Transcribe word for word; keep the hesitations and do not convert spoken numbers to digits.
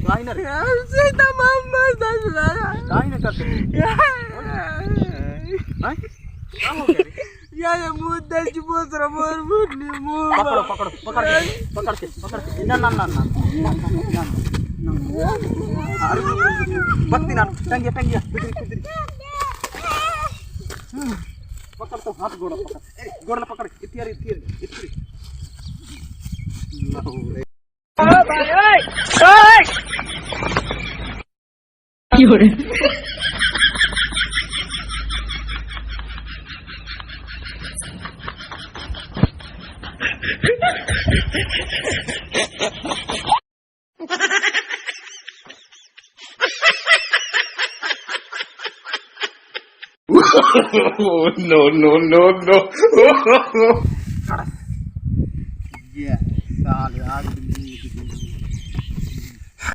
काहे ना रे? सीता मामा दस लाख। काहे ना करते? हैं? का हो गया रे? या, या मुंह दस बोस रमोर मुंह नी मुंह। पकड़ो, पकड़ो, पकड़ के, पकड़ के, पकड़ के। ना, ना, ना, ना। अरे, बत्ती ना, टंगिया, टंगिया, कुदरी, कुदरी। पकड़ तो, हाथ गोड़ पकड़। ए, गोड़ पकड़, इतियारी, इतियारी, इतियारी। Oh, no, no, no, no. ये साले आज